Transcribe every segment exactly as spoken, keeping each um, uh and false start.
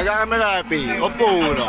Agak kamera pi, Oppo tu.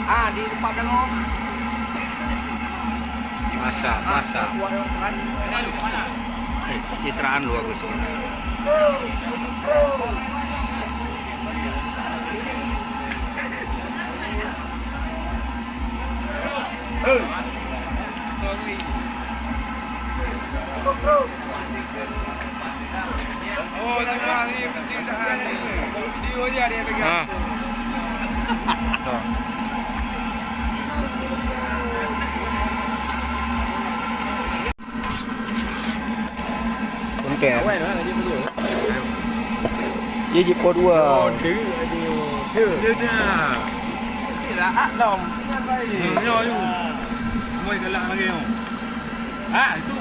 Ah, di tempat dalam. Masak, masak. Eh, citraan luar biasa. Ha. Konten. Awai dah, lagi video. Dia je pot dua. Oh, dia, dia. Dia dah. Dia dah, ah, dong. Hmm, ya, ya. Semua galak lagi, ya. Ha, itu.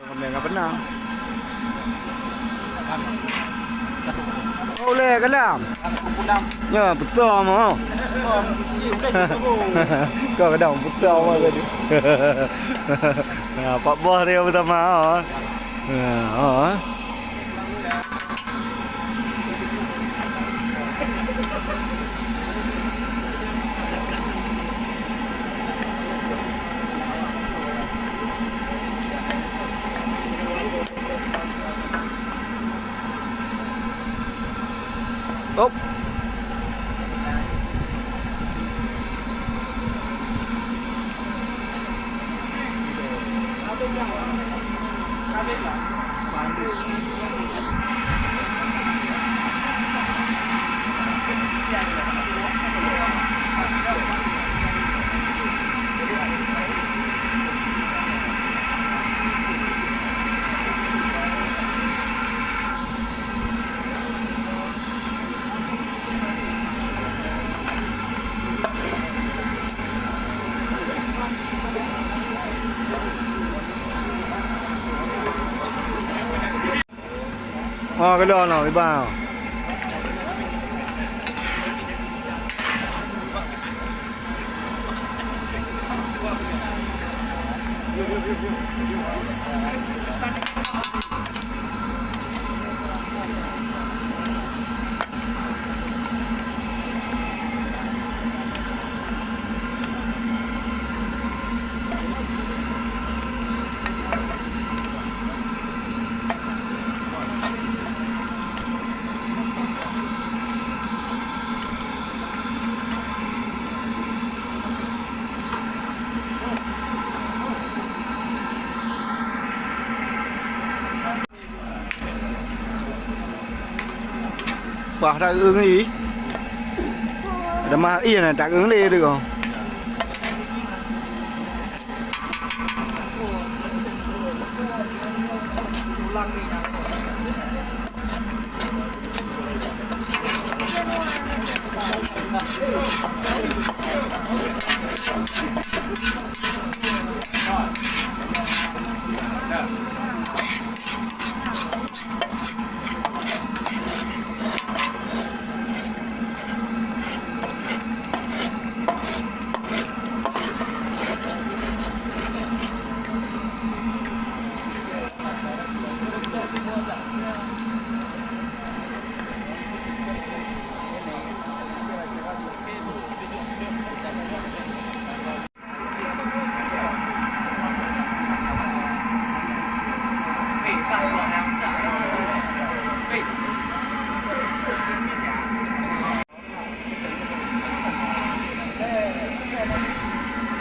Ramai enggak pernah. Oh, leh kalam. Ya, betul mah. Kau kadang betul mah tadi. Ya, empat buah dia pertama. Ya, oh. Op. Oh, keudroe nyoe, Iban. Pah, tak eung lé. Ada mah iya na, tak eung lé tu.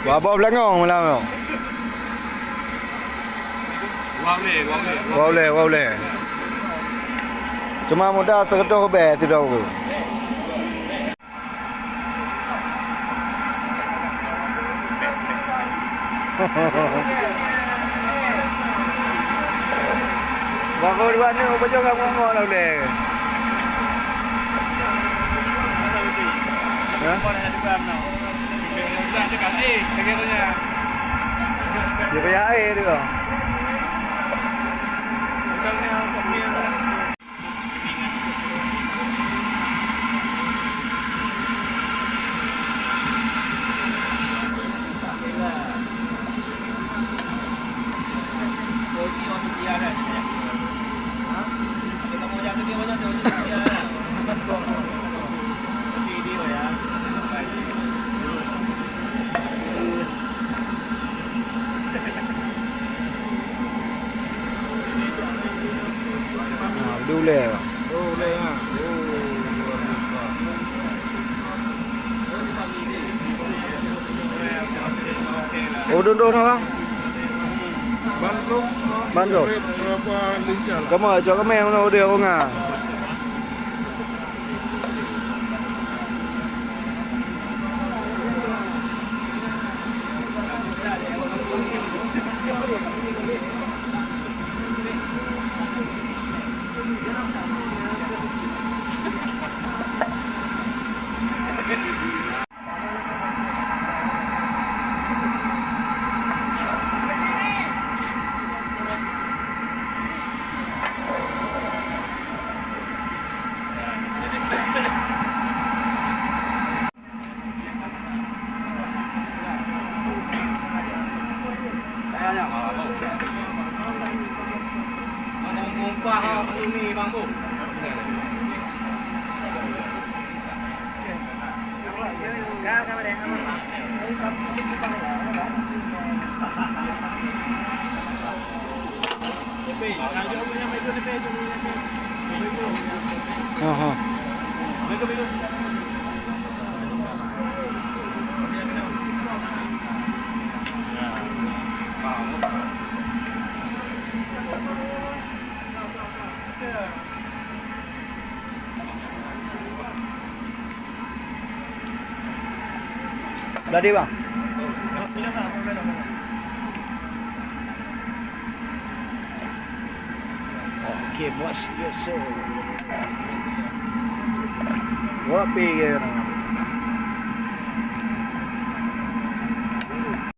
Wah, boh beulangong malam tu. Wah ulèe, wah ulèe. Wah ulèe, wah ulèe. Cuma muda seureutôh ribèe sidroe. Baru dua aneuk bajong kamoe ngon ulèe. Ha? Dia payah air dia. Ha, di ulèe. Oh, ulèe, ha. Oh, luar biasa. Oh, dong-dong na, Bang? Ban trôk, Ban trôk. Berapa lincah lah? Kamoe, cok kamoe, mana udah, Bang, ah? Ha, ha. Jadi, Bang. Oke, bos, yo, so. Wapi ke?